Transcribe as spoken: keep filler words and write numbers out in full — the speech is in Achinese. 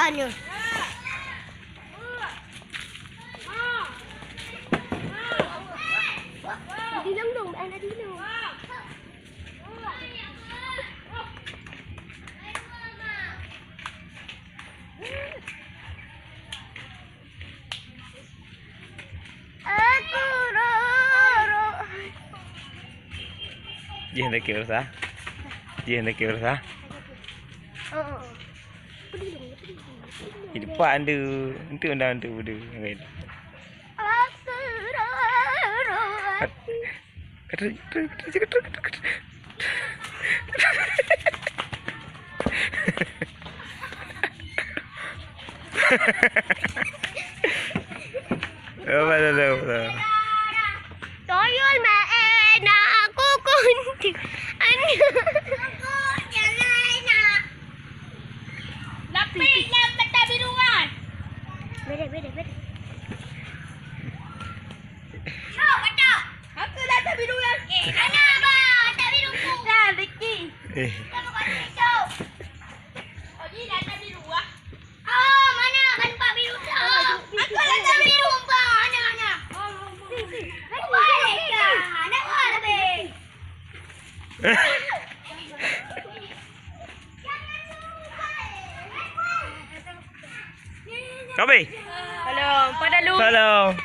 Di lông dong, ada di lông. Aku roro. Jih nak kira sah. Jih nak kira sah. Oh, oh, oh. Di depan tu, untuk undang tu, tu. Aku roro. Kata, kata, kata, kata, kata. Apa tu, tu, tu? Tuyul main aku kunci. Anak. Lapis lam mata biruan. Beda, beda, beda. Aku dah tak biru lagi. Eh, mana abang? Tak biru pun. Dah, Ricky. Eh. Kita bukan besok. Oh, dia dah tak biru ah. Oh, mana abang tak biru dah? Aku dah tak biru, abang. Mana, mana? Balik dah. Dah keluar habis. Kabe. Halo, pada lu. Halo.